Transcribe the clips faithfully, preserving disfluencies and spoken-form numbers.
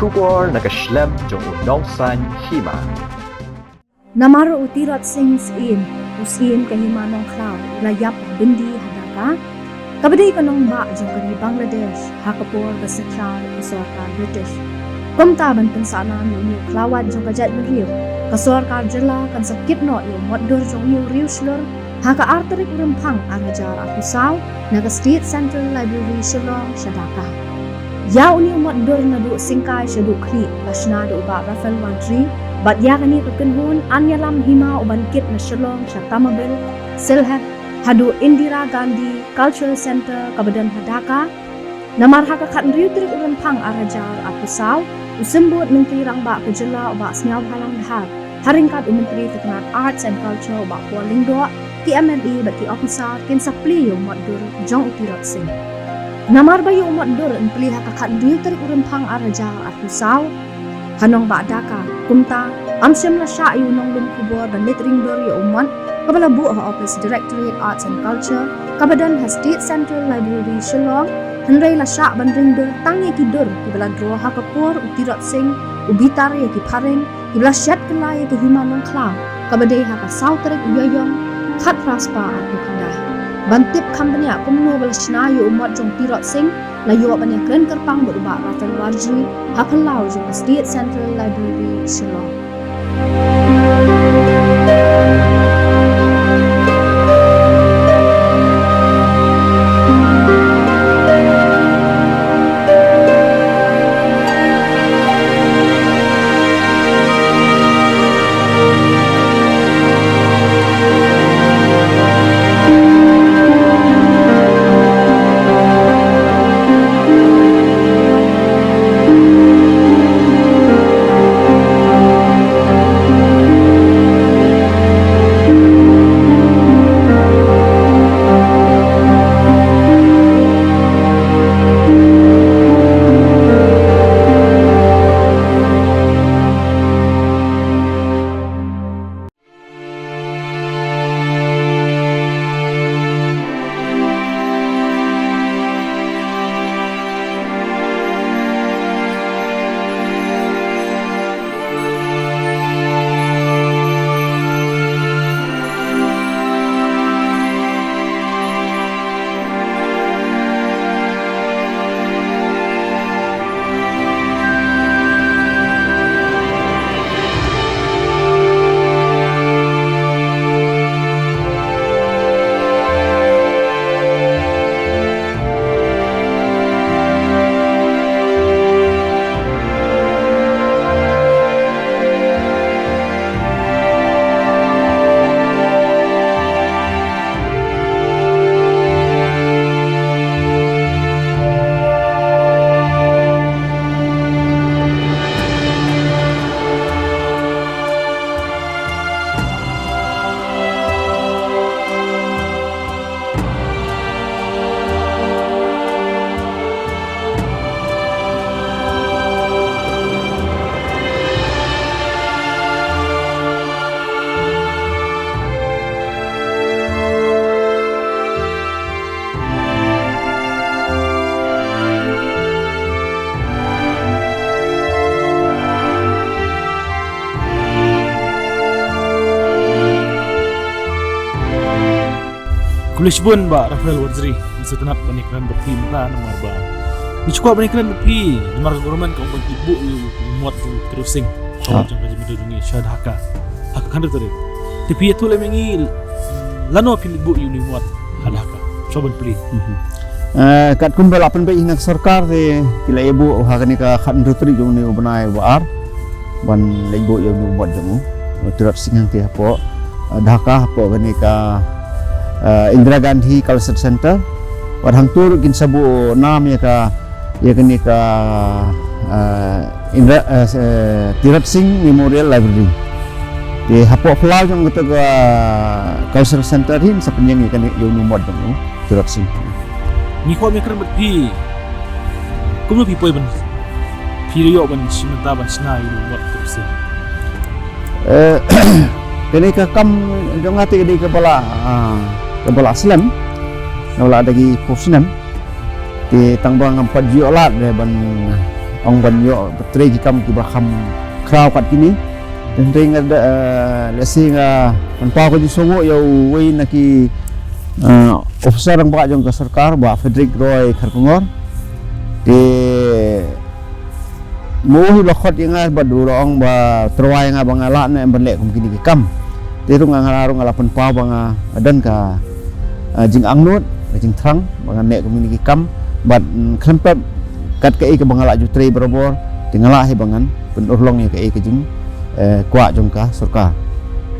Khubor na ka shlem jong u nongsaiñ hima. Namar u Tirot Sing Syiem, u Syiem ka hima Nongkhlaw, u la ïap ha byndi ha Dhaka, kaba dei ka nongbah jong ka ri Bangladesh, ha ka por ba sakhiar ïa ka sorkar British. Kumta ban pynsahnam ïa une u khlawait jong ka jaitbynriew, ka sorkar jylla kan sa kit noh ïa u motdur jong une u riewshlur, ha ka ar tarik u Rymphang ar hajar arphew saw, na ka State Central Library Shillong sha Dhaka. Ïa une u motdur naduh Syngkai shaduh Khlieh la shna da u Bah Raphael Warjri, bad ïa kane ka kynhun an ïalam hima u ban kit na Shillong sha Tamabil, Sylhet, haduh Indira Gandhi Cultural Centre kaba don ha Dhaka. Namar ha ka khathynriew tarik u Rymphang ar hajar arphew saw, u Symbud Myntri Rangbah ka jylla u Bah Sniawbhalang Dhar, ha ryngkat u Myntri ka tnat Arts and Culture u Bah Paul Lyngdoh, ki M L A bad ki officer kin sa plie ïa u motdur jong u Tirot Sing. Namar ba ïa u motdur yn plie ha ka khathynriew tarik u Rymphang ar hajar arphew saw, ha nongbah Dhaka, kumta, ym shym la shah ïa u nonglum khubor ban leit ring dur ïa u mot, kaba la buh ha Office Directorate Arts and Culture, kaba don ha State Central Library Shillong, hynrei la shah ban ring dur tang ïa ki dur kiba la draw ha ka por u Tirot Sing u bitar ïa ki phareng, kiba la shet kylla ïa ka hima Nongkhlaw, kaba dei ha ka saw tarik u Ïaïong, khatphra spah arphew khyndai. Ban tip kham bniah kumno ba la shna ïa u mot jong u Tirot Sing, la ïoh ban ïakren kyrpang bad u Bah Raphael Warjri, ha phyllaw jong ka State Central Library Shillong. Khublei shibun Bah Raphael Warjri, ngi sngewtynnat ban ïakren bad phi mynta namar ba ngi shu kwah ban ïakren bad phi namar ka government ka ong ba ki buh ïa u mot jong u Tirot Sing, ka mot jong ka jingmyntoi jong ngi sha Dhaka ha ka khathynriew tarik. Te phi ïathuh lem ïa ngi lano phin buh ïa u mot ha Dhaka, shuwa ban plie. Eh, katkum ba la pynbeit hi na ka sorkar te ki la ïa buh ha kane ka khathynriew tarik jong une u bnai ba ar ban leit buh ïa une u mot jong u Tirot Sing hangte hapoh, eh, Dhaka hapoh kane ka, eh, Indira Gandhi Cultural Centre. Bad hangto ruh kin sa buh nam ïa ka, ïa kane ka, eh, Indira, eh, Tirot Sing Memorial Library. Te hapoh phyllaw jong kata ka Cultural Centre hin sa pynïeng ïa kane ïa une u mot jong u Tirot Sing. Ngi kwah ban ïakren bad phi. Kumno phi poi ban, phi ïoh ban shim bynta ban shna ïa une u mot Tirot Sing? Eh, kane ka kam jong nga te ka dei kaba la, ah, kaba la slem. Kaba la da ki phew snem. Te tang ba ngam pat ju ïoh lad de ban, ong ban ïoh trei ki kam kiba kham khraw kat kine. Te hynrei nga da, eh, lehse nga pynpaw ka jingsngewnguh ïa uwei na ki, eh, officer rangbah jong ka sorkar, Bah Frederick Roy Kharkongor. Te mo hi la khot ïa nga bad u la ong ba tyrwa ïa nga ba nga lah ne em ban leh kum kine ki kam. Te ruh nga, nga ruh nga la pynpaw ba nga don ka, eh, jingangnud, ka jingthrang ba ngan leh kum kine ki kam bad, mm, khlem pep kat kaei kaba nga lah ju trei barabor, te nga lah hi ba ngan pynurlong ïa kaei ka jing, eh, kwah jong ka sorkar.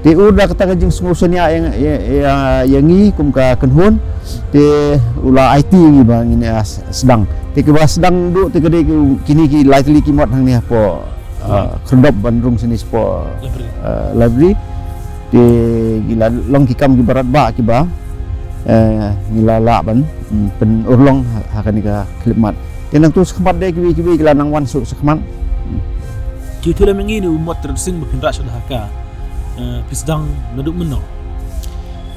Te u da kata ka jingsngewsynei ïa, ïa, ïa, ïa ngi kum ka kynhun, te u la aiti ïa ngi ba ngin ïa sdang. Te kiba sdang duh te ka dei ki, kine ki lai tylli ki mot hangne hapoh, eh, khyrdop ban rung shane shapoh, eh, library. Te ki la long ki kam kiba radbah kiba, eh, ngi la lah ban, mm, pynurlong ha, ha kane ka khyllipmat. Te nangtu shakhmat de kiwei kiwei ki la nang wan suk shakhmat. Ki tu lem ïa ngi une u Mot Tret Sing ba phin rah sha Dhaka. Eh, phi sdang naduh mynno?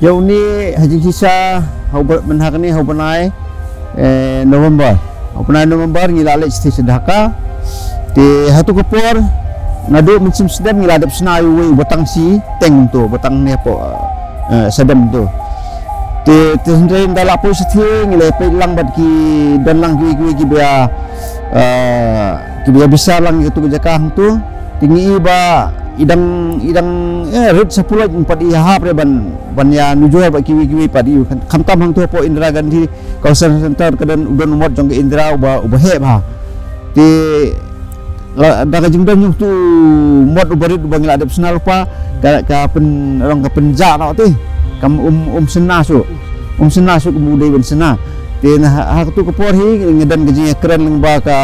Ïa une ha jingshisha ha u ba, mynha kane ha u bnai, eh, November. Ha u bnai November ngi la leit sha Dhaka. Te ha tu ka por naduh mynshem snem ngi la dep shna ïa uwei uba tang shi teng tu, uba tang ne hapoh, eh, shadem tu. Te, te hynrei ynda la poi shatei ngi la peit lang bad ki don lang kiwei kiwei kiba, eh, kiba bishar lang ïa tu ka jaka hangtu. Te ngi i ba i dang, i dang, eh, rit sa pulot pat i hap re ban, ban ïa nujor bad kiwei kiwei pat i khamtam hangtu hapoh Indira Gandhi Cultural Center ka don, u don u mot jong ka Indira uba, uba heh bha. Te la, da ka jingdon jong utu u mot uba rit uba ngi la dep shna lypa, ka, ka pyn, long ka pynjah noh te. Kam um, um shna shuh. Um shna shuh kum u dei ban shna. Te na ha, ha katu ka por hi ngi don ka jingïakren lyngba ka,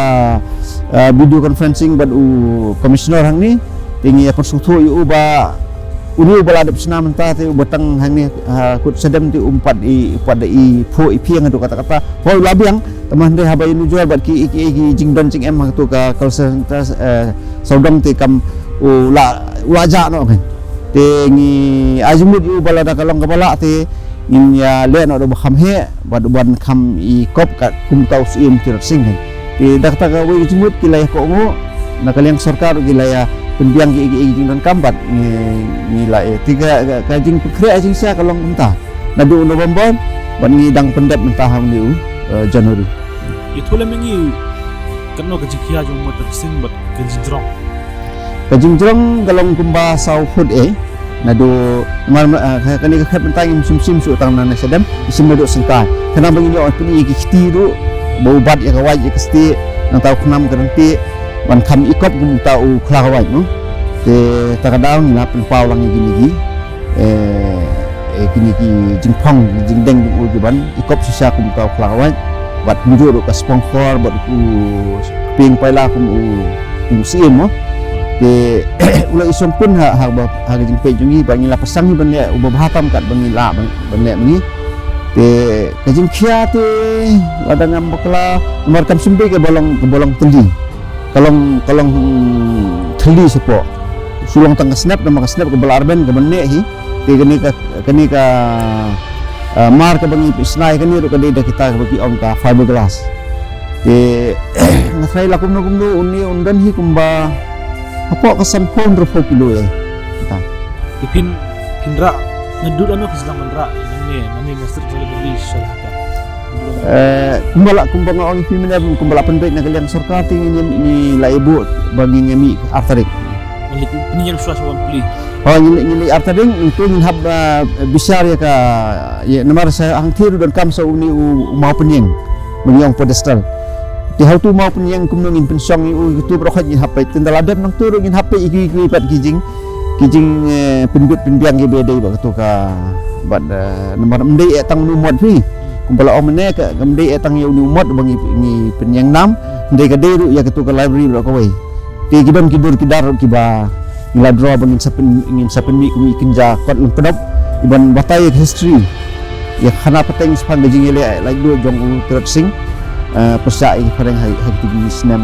ah, video conferencing bad u commissioner hangne. Te ngi ïa pynsngewthuh ïa u ba une uba la dep shna mynta te uba tang hangne, ha kut shadem te um pat i, pat da i phuh i phieng haduh katta katta. Hooid u la biang, tangba hynrei haba ïanujor bad ki, ki, ki jingdon jingem ha katu ka cultural center, eh, sawdong te kam u la, u la jah noh kan. Te ngi ai jingmut ïa u ba lada ka long kaba lah te ngin ïa leh noh da uba kham heh bad uban kham i kop kat kumta u Syiem Tirot Sing kan. Te da kata kawei ka jingmut ki la ïa kohnguh na ka liang sorkar ki la ïa pynbiang ki, ki, ki jingdonkam bad ngi, ngi la ïa. Te ka, ka, ka jingpynkhreh jingshisha ka long kumta. Naduh u November bad ngi dang pyndep mynta ha une u, eh, January. Ïathuh lem ïa ngi katno ka jingkhia jong u Mot Tret Sing bad ka jingjrong. Ka jingjrong ka long kumba saw phut eh. Naduh namar, eh, ka, kane ka khet mynta ngim shim shim shuh tang na shadem, shim naduh sengkai. Khnang ba ngin ïoh pyni ïa ki kti ruh ba u bat ïa ka wait ïa ka stieh, nangta u khnam ka ryntih ban kham i kop kum uta u khla ka wait mo. Te ta ka daw ngi la pynpaw lang ïa kine ki, eh, eh, kine ki jingphang, jingdeng jong u ki ban i kop shisha kum uta u khla ka wait. Bad kumjuh ruh ka spongkhor bad u kpieng paila kum u, kum u syiem mo. Te u la i shongkun ha, ha ba, ha ka jingpeit jong ngi ba ngi la pyrshang hi ban leh uba bha tam kat ba ngi lah ban, ban leh ma ngi. Te ka jingkhia te lada ngam bakla namar kam shym dei kaba long, kaba long thylli. Ka long, ka long thylli shapoh. Shu long tang ka snep namar ka snep kaba la arben kaba neh hi. Te kane ka, kane ka, ah, mar kaba ngi pynsnai kane ruh ka dei da kita kaba ki ong ka fiberglass. Te nga tharai la kumno kumno une un don hi kumba hapoh ka sanphew hynriewphew kilo eh. Kita. Te phin, phin rah naduh lano phi sdang ban rah nangne, nangne Master Jewellery sha Dhaka. Eh, kumba la, kumba nga ong ïa phi mynne, kumba la pynbeit na ka liang sorkar te ngi, ngi la ïa buh ba ngin ïa mih ar tarik. Ngi pynïeng shuwa shuwa pli. Oh, ngi, ngi ar tarik, ngi tu ngin hap, eh, bishar ïa ka, ïa namar sa hangthie ruh donkam sa une u, u maw pynïeng. Ba ngi ong pedestal. Te ha utu u maw pynïeng kumno ngin pynshong ïa u, utu baroh ngin hap peit. Te ynda la dep nangtu ruh ngin hap peit ïa kiwei kiwei pat ki jing, ki jing, eh, pynbit pynbiang kiba dei bad katu ka, bad, eh, namar ym dei eh tang une u mot phi. Kumba la ong mynne ka, kam dei eh tang ïa une u mot ba ngi, ngi pynïeng nam. Ym dei, ka dei ruh ïa katu ka library baroh kawei. Te ki don ki dur ki dar ruh kiba ngi la draw ba ngin sa pyn, ngin sa pynmih kum i kynja kot lyngkdop, i ban batai ïa ka history, ïa ka khana pateng shaphang ka jingïaleh laitluid jong u Tirot Sing, eh, pyrshah ïa ki phareng ha, ha kito ki snem,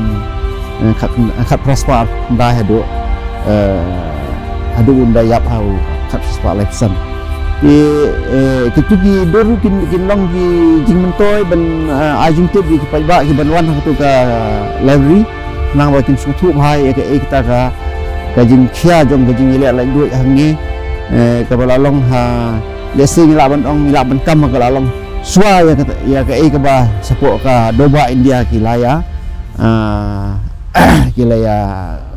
eh, khat, khatphra spah khyndai haduh, eh, haduh un da ïap ha u khatphra spah laiphew san. Te, eh, kito ki dur kin, kin long ki jingmyntoi ban, eh, ai jingtip ïa ki paidbah kiban wan ha kato ka library. Nang ba kin sngewthuh bha ïa kaei kata ka, ka jingkhia jong ka jingïaleh laitluid hangne, eh, kaba la long ha, lehse ngi lah ban ong, ngi lah ban kam ha ka la long shuwa ïa ka, ïa kaei kaba shapoh ka Doba India ki la ïa, ah, ki la ïa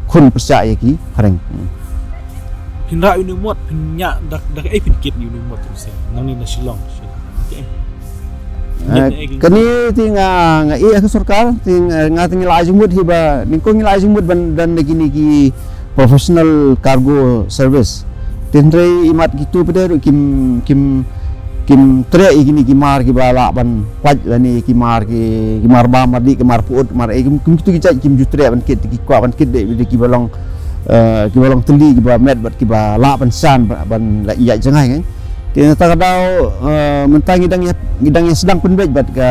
khun pyrshah ïa ki phareng. Phin rah ïa une u mot, phin ñiah da, da kaei phin kit ïa une u mot, Tyrwit Sing? Nangne na Shillong. Kaei? Eh, kane te nga, nga ïeh ha ka sorkar, te nga, nga te ngi la ai jingmut hi ba, nyngkong ngi la ai jingmut ban don da kine ki professional cargo service. Te hynrei imat kito pat de ruh kim, kim, kim treh ïa kine ki mar kiba lah ban pait lane ki mar ki, ki mar bam, mar dih, ki mar pyut, mar ei, kim, kim kito ki jait kim ju treh ban kit, ki kwah ban kit de, de kiba long, eh, kiba long tylli, kiba met bad kiba lah ban shan, ban, ban lah ïaid jngai kan. Te na kata ka daw, eh, mynta ngi dang ïa, ngi dang ïa sdang pynbeit bad ka,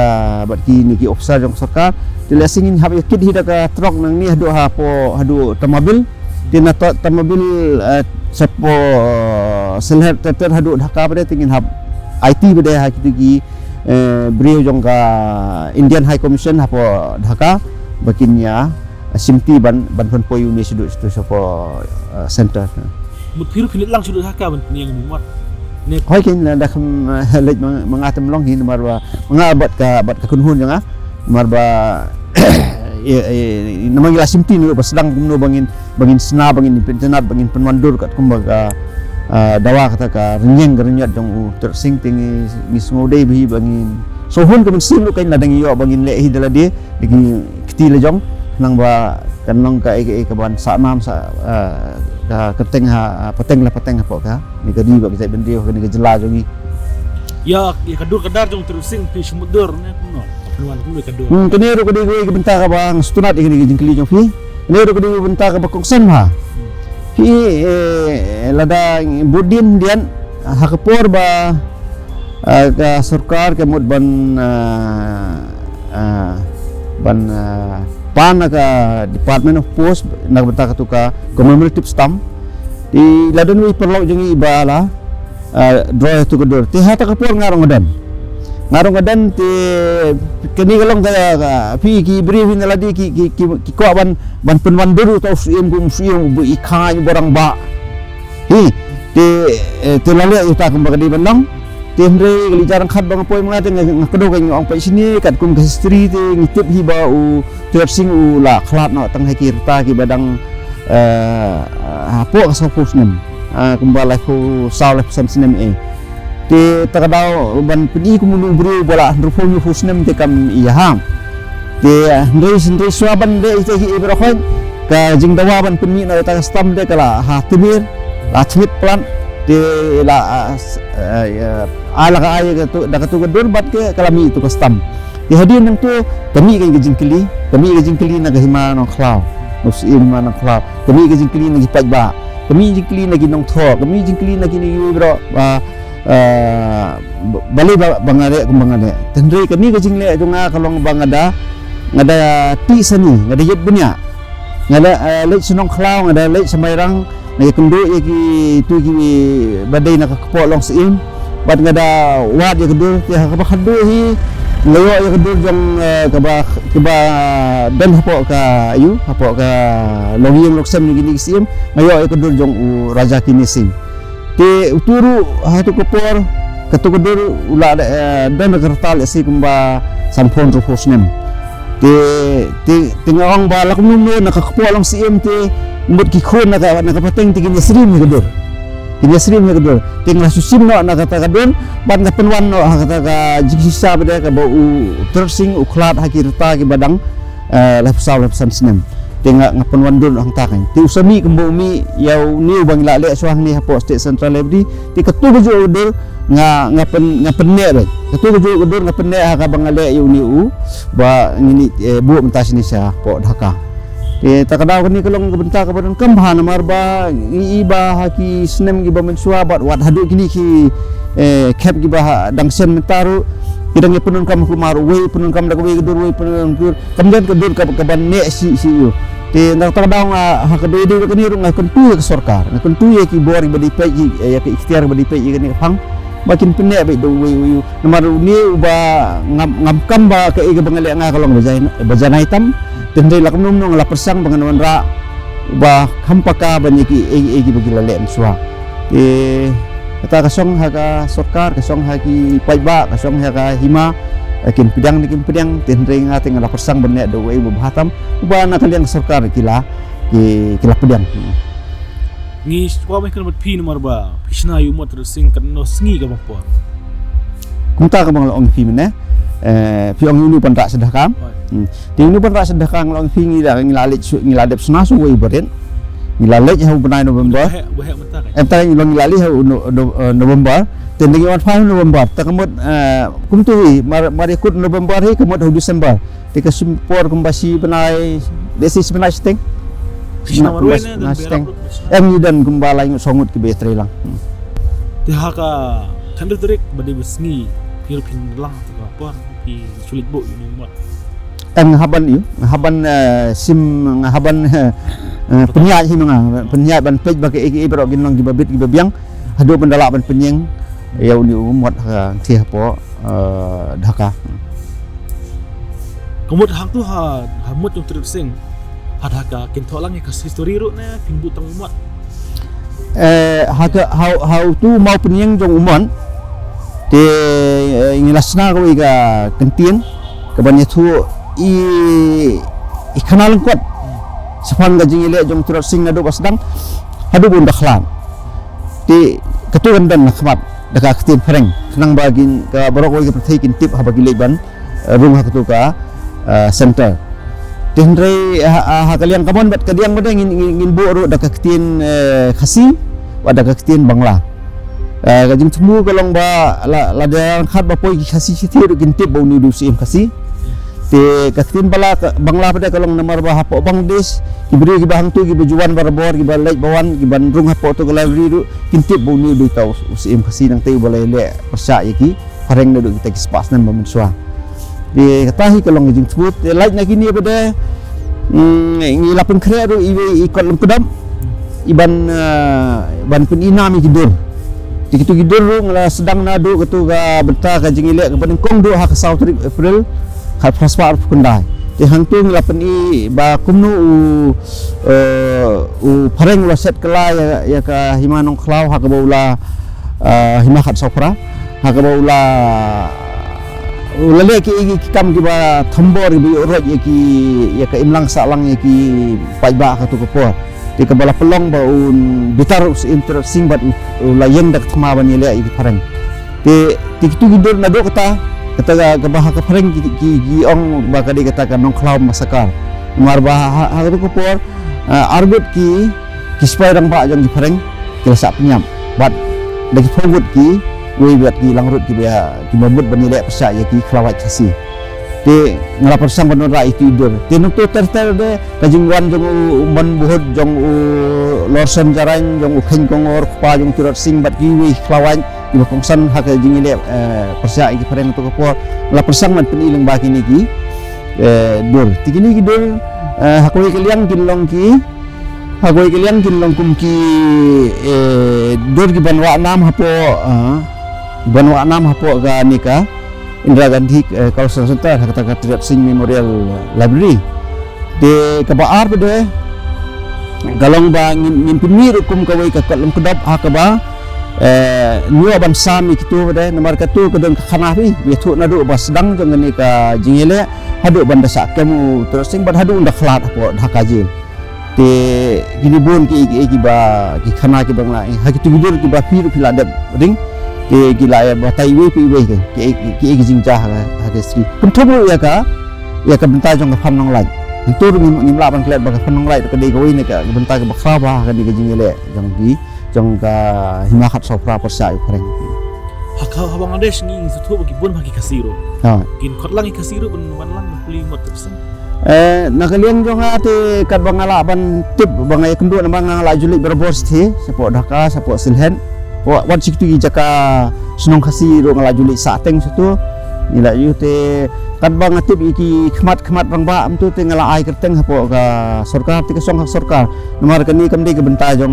bad kine ki officer jong sorkar. Te lehse ngin hap ïa kit hi da ka trok nangne haduh hapoh, haduh Tamabil. Te na ta-, Tamabil, eh, shapoh, eh, Sylhet ter ter haduh Dhaka pat de te ngin hap aiti pat de ha kito ki, eh, briew jong ka Indian High Commission hapoh Dhaka ba kin ïa, eh, shimti ban, ban pynpoi une shaduh, shaduh shapoh, eh, center. Mut phi ruh phi leit lang shaduh Dhaka ban pynïeng une u mot. Ne hoi kin la da kham, eh, leit ma, ma nga te ym long hi namar ba ma nga bad ka, bad ka kynhun jong nga. Namar ba, eh, eh, namar ngi la shimti ne ba sdang kumno ba ngin, ba ngin sna, ba ngin pyntynnat, ba ngin pynwandur katkum ba ka, eh, dawa kata ka rynïeng ka rynñiot jong u Tyrwit Sing te ngi, ngi sngew dei bha hi ba ngin. So hun ka mynsiem ruh kan la dang ïoh ba ngin leh hi da lade, da ki kti la jong, khnang ba kan long kaei kaei kaban sah nam sah, eh, ka kyrteng ha, eh, pateng la pateng hapoh kane ka ri bad ka jaitbynriew, kane ka jylla jong ngi. Ïa, ïa ka dur ka dar jong u Tyrwit Sing phi shu mutdur ne kumno? Pynwan kumno ïa ka dur? Hmm, kane ruh ka dei kawei ka bynta kaba nga sngewtynnat ïa kane ka jingkylli jong phi. Kane ruh ka dei ka bynta kaba kongsan bha. Phi, eh, lada bud dien dien ha ka por ba, eh, ka sorkar ka mut ban, eh, eh, ban, eh, pan na ka Department of Post na ka bynta katu ka commemorative stamp. Te la don wei paralok jong ngi ba la, eh, draw ïa tu ka dur. Te ha ta ka por nga ruh nga don. Nga ruh nga don te kane ka long ka, ka, phi ki briew hi na lade ki, ki, ki, ki kwah ban, ban pynwandur uta u syiem kum u syiem uba i khain uba rangbah. Hi, te, eh, te la leh ïa uta kumba ka dei ban long. Te hynrei ka leit jar ryngkat ba nga poi ma nga te nga, nga kdew ka nga ong peit shane katkum ka history te ngi tip hi ba u Tyrwit Sing u la khlad noh tang ha ki rta kiba dang, eh, hapoh ka sawphew snem. Ah, kumba laiphew saw laiphew san snem eh. Te ta ka daw ban pyni kum u briew ba la hynriewphew hynñiewphew snem te kam ïa ha. Te, eh, hynrei, hynrei shuwa ban leh ïa ki, eh, baroh khoit ka jingdawa ban pynmih na ïa ta ka stamp te ka la ha tymmen, la chngit plat, te la, ah, s-, eh, eh, ai la ka ai ka tu, da katu ka dur bad ka, ka la mih tu ka stamp. Te hadien nangtu ka mih ka jingkylli, ka mih ka jingkylli na ka Hima Nongkhlaw, u Syiem Hima Nongkhlaw, ka mih ka jingkylli na ki paidbah, ka mih jingkylli na ki nongthoh, ka mih jingkylli na kine kiwei baroh, ba, eh, ba, balei ba, ba nga leh kumba nga leh. Te hynrei kane ka jingleh jong nga ka long ba nga da, nga da tih sani, nga da ïit bniah. Nga da, eh, leit sha Nongkhlaw, nga da leit sha Mairang, nga ïakynduh ïa kitu kiba dei na ka kpoh long syiem. Bad nga da wad ïa ka dur, te ha kaba khatduh hi nga ïoh ïa ka dur jong, eh, kaba, kaba don hapoh ka, ïa u, hapoh ka longïing longsem jong kine ki syiem, nga ïoh ïa ka dur jong u Raja Kine Singh. Te utu ruh ha tu ka por, katu ka dur u la, eh, don ha ka rta lehse kumba sanphew hynriewphew snem. Te, te, te nga ong ba la kumno kumno na ka kpoh long syiem te mut ki khun na ka, na ka pateng te kin ïasyriem ïa ka dur. Kin ïasyriem ïa ka dur. Te nga la shu shim noh na kata ka dur, bad nga pynwan noh ha kata ka jingshisha pat de kaba u Tyrwit Singh u khlad ha ki rta kiba dang, eh, laiphew saw laiphew san snem. Te nga, nga pynwandur hangta kan. Te u sa mih kumba u mih ïa une uba ngi la leh shuwa hangne hapoh State Central Library. Te katu kajuh ka dur nga, nga pyn, nga pynneh beit. Katu kajuh ka dur nga pynneh ha kaba nga leh ïa une uba ngi ïeit, eh, buh mynta shane shapoh Dhaka. Te ta ka daw kane ka long ka bynta kaba donkam bha namar ba ngi i ba ha ki snem kiba mynshuwa bad wat haduh kine ki, eh, khep kiba ha dang shen mynta ruh ki dang ïa pyndonkam kumar, uwei pyndonkam da kawei ka dur, uwei pyndonkam ka dur. Kam don ka dur kaba, kaba neh shi, shi ïa u. Te na kata ka daw nga, ha kaba ïadei bad kane ruh nga kyntu ïa ka sorkar, nga kyntu ïa ki bor kiba dei peit, ïa ka iktiar ba dei peit ïa kane ka phang ba kin pynneh beit da uwei uwei u. Namar une uba ngam, ngam kam ba kaei kaba nga leh nga ka long ba jan-, ba janai tam. Te hynrei la kumno kumno nga la pyrshang ba ngan wanrah ba kham paka ban ïa ki ei ei kiba ki la leh mynshuwa. Te kata ka shong ha ka sorkar, ka shong ha ki paidbah, ka shong ha ka hima, eh, kin pdiang ne kim pdiang, te hynrei nga te nga la pyrshang ban leh da uwei uba bha tam, uba na ka liang ka sorkar ki la, ki, ki la pdiang. Ngi kwah ban kren bad phi namar ba phi shna ïa u Mot Treatsing katno sngi kaba por. Kumta kaba nga la ong ïa phi mynne, eh, phi ong ïa une u Panrah Sha Dhaka. Right. Hmm. Te une u Panrah Sha Dhaka nga la ong ïa phi ngi la, ngi la leit shu, ngi la dep shna shuwa uwei u barit. Ngi la leit ha u bnai November. Waheh, waheh mynta ka. Em, ta ngi long ngi la leit ha u No-, No-, eh, November. Te ngi wan phai November. Te ka mut, eh, kumtu hi, mar, mar ïa kut November hi, ka mut ha u December. Te ka shim por kumba shi bnai, dei shi bnai shiteng. Shi bnai kumba marwei shi ne, bnai shiteng. Em, ngi don kumba lai ngut saw ngut kiba ïatrei lang. Hmm. Te ha ka khyndai tarik ba dei ba sngi, phi ruh phin lang ha ka por, phi shu leit buh ïa une u Mot. Em, nga hap ban ïa, nga hap ban, eh, shim, nga hap ban, eh, eh, pynïaid hi ma nga, pynïaid ban peit ba kaei kaei baroh kin long kiba bit kiba biang, haduh ban da lah ban pynïeng ïa une u Mot ha, te hapoh eh, Dhaka. Ka mut hangtu ha, ha mut jong u Treatsing ha Dhaka kin thoh lang ïa ka history ruh ne phin buh tang u Mot? Eh, ha ka, ha, ha utu u maw pynïeng jong u Mot. Te, eh, ngi la shna kawei ka kyntien kaban ïathuh i, i khana lyngkot shaphang ka jingïaleh jong u Treatsing naduh ba sdang haduh ba un da khlad. Te katu kan don ha khmat da ka ktien phareng, khnang ba kin, ka baroh kawei ka pyrthei kin tip haba ki leit ban, eh, rung ha katu ka, eh, center. Te hynrei ha, ha, ha ka liang ka mon bad ka diang bad ngin, ngin, ngin buh ruh da ka ktien, eh, Khasi bad da ka ktien Bangla. Eh, ka jingthmu ka long ba la, lada ryngkat ba poi ki Khasi shithi ruh kin tip ba une u dei u Syiem Khasi. Te ka ktien Bala ka, Bangla pat ka long namar ba hapoh Bangladesh ki briew kiba hangtu kiba ju wan barabor, kiba leit ba wan, kiban rung hapoh tu ka library ruh kin tip ba une u dei uta u, u Syiem Khasi nangta uba la ïaleh pyrshah ïa ki phareng naduh kita ki spah snem ba mynshuwa. Te kata hi ka long ka jingthmu. Te lait na kine pat, mm, ngi la pynkhreh ruh iwei i kot lyngkdop iban, eh, ban pyni nam ïa ki dur. Te kitu ki dur ruh nga la sdang naduh katu ka bynta ka jingïaleh kaba nyngkong duh ha ka saw tarik April, khatphra spah arphew khyndai. Te hangtu ngi la pyni ba kumno u, eh, u phareng u la set kylla ïa, ïa ka hima Nongkhlaw ha kaba u la, eh, hima Khatsawphra. Ha kaba u la, u la leh ki, ki, ki kam kiba thombor kiba ïoh roit ïa ki, ïa ka imlang sahlang ïa ki paidbah ha katu ka por. Te kaba la pynlong ba un bitar u Syiem Treatsing bad u, u la ïeng da ka thma ban ïaleh ïa ki phareng. Te, te kitu ki dur naduh kata, kata ka, kaba ha ka phareng ki, ki, ki ong ba ka dei kata ka Nongkhlaw Massacre. Namar ba ha, ha, ha katu ka por, ah, arngut ki, ki sipai rangbah jong ki phareng ki la shah pynïap bad da ki phew ngut kiwei pat ki langrut kiba, kiba mut ban ïaleh pyrshah ïa ki khlawait Khasi. Te nga la pyrshang ban wanrah ïa itu i dur. Te nangtu ter ter de ka jingwan jong u, u mon Buhut, jong u Lorson Jarain, jong u Kheiñ Kongor, kpa jong u Treatsing bad kiwei ki khlawait kiba kongsan ha ka jingïaleh, eh, pyrshah ïa ki phareng tu ka por. Nga la pyrshang ban pyni lyngba kine ki, eh, dur. Te kine ki dur, eh, ha kawei ka liang kin long ki Ha kawei ka liang kin long kum ki, eh, dur kiban wah nam hapoh, ah, kiban wah nam hapoh kane ka Indira Gandhi, eh, Cultural Center, ha kata ka Treatsing Memorial Library. Te kaba ar pat de ka long ba ngin, ngin pynmih ruh kum kawei ka kot lyngkdop ha kaba, eh, ngi ïoh ban sam ïa kitu pat de, namar katu ka don ka khana phi, ïathuh naduh ba sdang jong kane ka jingïaleh haduh ban da shah kem u Treatsing bad haduh un da khlad hapoh Dhaka Jail. Te kine bun ki, ki, kiba, ki khana kiba nga la, ha kitu ki dur kiba phi ruh phi la dep ring. Te ki la ïa batai iwei pa iwei ki, ki, ki, ki jingjia ha, ha ka history. Kumjuh ruh ïa ka, ïa ka bynta jong ka Farm Nonglait. Hangtu ruh ngim, ngim lah ban klet ba ka Farm Nonglait ka dei kawei na ka bynta kaba khraw bha ha kane ka jingïaleh jong ki, jong ka Hima Khatsawphra pyrshah ïa u phareng. Ha ka, ha Bangladesh ngi sngewthuh ba ki bun bha ki Khasi ruh. Ha. Kin khot lang ki Khasi ruh ban wan lang ban pule mot ka pyrshang. Eh, na ka liang jong nga te katba nga lah ban tip ba nga ïakynduh namar nga la ju leit barabor shathie, shapoh Dhaka, shapoh Sylhet. Wa-, wat shi kitu ki jaka shnong Khasi ruh nga la ju leit sah teng shato. Ngi la ïoh te katba nga tip ïa ki khmat khmat rangbah, mynta te nga la ai kyrteng hapoh ka sorkar, te ka shong ha sorkar. Namar kane kam dei ka bynta jong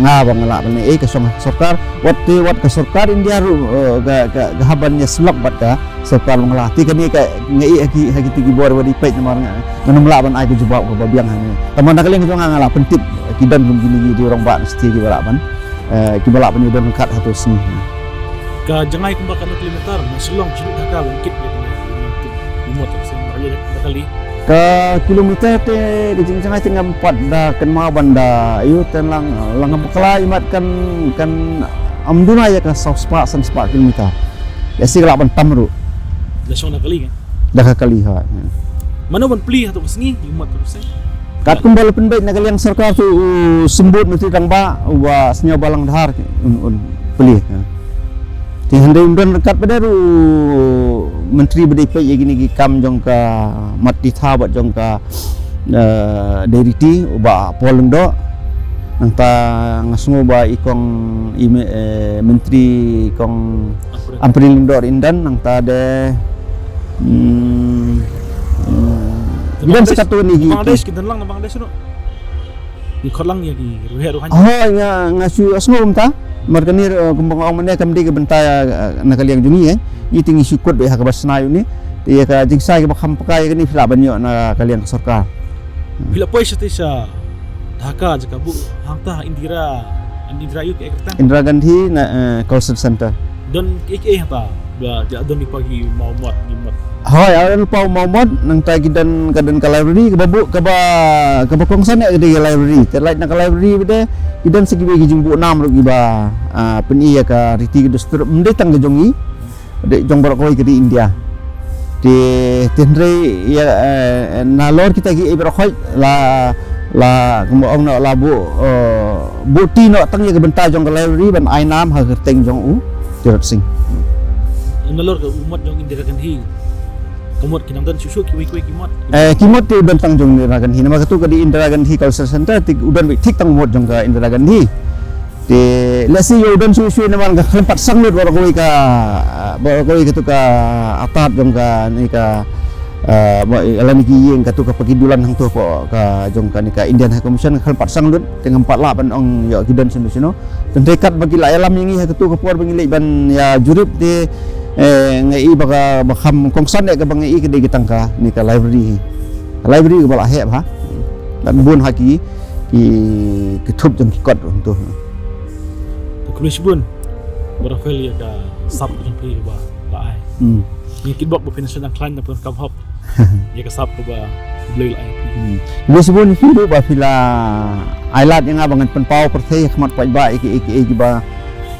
nga ba nga lah ban leh, eh, ka shong ha sorkar. Wat te wat ka sorkar India ruh, eh, ka, ka, ka hap ban ïasyllok bad ka sorkar Bangla. Te kane ka nga ïoh ha ki, ha kito ki bor ba dei peit, namar nga, ngam lah ban ai ka jubab kaba biang hangne. Tangba na ka liang jong nga, nga la pyntip ki don kum kine ki rangbah na state kiba lah ban, eh, kiba lah ban ïadon ryngkat hato sngi. Ka jngai kumba katno kilometer na Shillong sha Dhaka ban kit ïa kane, ïa kane, ïa kane, ïa kane. Ka kilometer te, ka jingjngai te ngam pat da kynmaw ban da ïoh, te lang, lang ngam bakla, imat kan, kan ym duna ïa ka saw spah san spah kilometer. Ïa shi ka lah ban tam ruh. Da shong da kali ka? Da ka kali, ha. Mano ban plie hato ka sngi, ïa ka mot hato ka sngi? Katkum ba la pynbeit na ka liang sorkar tu u Symbud Myntri Rangbah, uba Sniawbhalang Dhar un, un plie, ha. Te hynrei ym don ryngkat pat de ruh u myntri ba dei peit ïa kine ki kam jong ka mat titha bad jong ka, eh, Dirty, u Bah Paul Lyngdoh. Nangta nga sngew ba i kong i me-, eh, myntri kong Ampareen. Ampareen Lyngdoh Ryndon, nangta de, hmm, hmm, ki don sa katto katne ki, Bangladesh, ki don lang na Bangladesh ruh. Ngi khot lang ïa ki riewheh riewhaiñ. Hooid, nga, nga shu sngew kumta. Namar kane, eh, kumba nga ong mynne, kam dei ka bynta, eh, na ka liang jong ngi, eh. Ngi te ngi shu kut beit ha kaba shna ïa une. Te ïa ka jingshai kaba kham paka ïa kane phi lah ban ïoh na ka liang ka sorkar. Phi la poi shatei sha Dhaka jaka buh hangta Indira, Indira ïa ka kyrteng? Indira Gandhi na, eh, Cultural Center. Don kiei kiei hangta? Ba, ja don lypa ki mawmot, ki mot. Hooid, ïa don lypa u mawmot, nangta ki don, ka don ka library, kaba buh, kaba, kaba kongsan eh ka dei ka library. Te lait na ka library ba de, ki don sa kiwei ki jingbuh nam ruh kiba, ah, pyni ïa ka riti ka dustur, ym dei tang ka jong ngi, dei jong baroh kawei ka ri India. Te, te hynrei ïa, eh, nalor kita kiei baroh khoit, la, la, kumba ong noh, la buh, eh, buh ti noh tang ïa ka bynta jong ka library ban ai nam ha ka kyrteng jong u Tirot Sing. Nalor ka u mot jong Indira Gandhi. Ka mot ki nang don shuh shuh kiwei kiwei ki mot. Eh, ki mot te don tang jong Indira Gandhi. Namar katu ka dei Indira Gandhi Cultural Center, te u don beit thik tang u mot jong ka Indira Gandhi. Te lehse ïa u don shuh shuh namar nga khlem pat shang lut baroh kawei ka, baroh kawei katu ka atad jong kane ka, eh, ba, eh, lane ki ïing katu kaba ki dulan hangto hapoh ka jong kane ka Indian High Commission, nga khlem pat shang lut, te ngam pat lah ban ong ïa ki don shano shano. Te hynrei katba ki la ïalam ïa ngi ha katu ka por ba ngi leit ban ïa jurip te, eh, nga i ba ka, ba kham kongsan eh kaba nga i ka dei ka tang kane ka library hi. Ka library kaba la heh bha. Lane bun ha ki, ki, ki thup jong ki kot hangto. Khublei shibun Bah Raphael ïa ka sap jong phi ba la ai. Hmm. Ngi kitbok ba phin sa nang khlaiñ na phi kam hok ïa ka sap kaba U Blei la ai phi. Hmm. Khublei shibun ïa phi ruh ba phi la ai lad ïa nga ba ngan pynpaw pyrthei ha khmat paidbah ïa ki, ïa ki, ïa ki ba,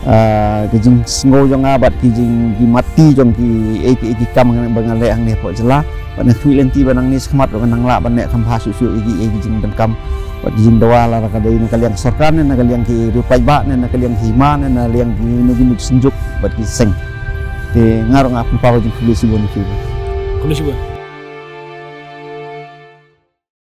ah, ki jingsngew jong nga bad ki jing, ki matti jong ki, ïa ki, ïa ki kam ba nga leh hangne hapoh jylla. Bad nga khmih lynti ba nangne shakhmat ruh ngan nang lah ban leh kham bha shuh shuh ïa ki, ïa ki jingdonkam. Bad ki jingdawa lada ka dei na ka liang sorkar ne, na ka liang ki riew paidbah ne, na ka liang ki hima ne, na liang kino kino ki synjuk bad ki seng. Te nga ruh nga pynpaw ka jingkhublei shibun ïa phi. Khublei shibun.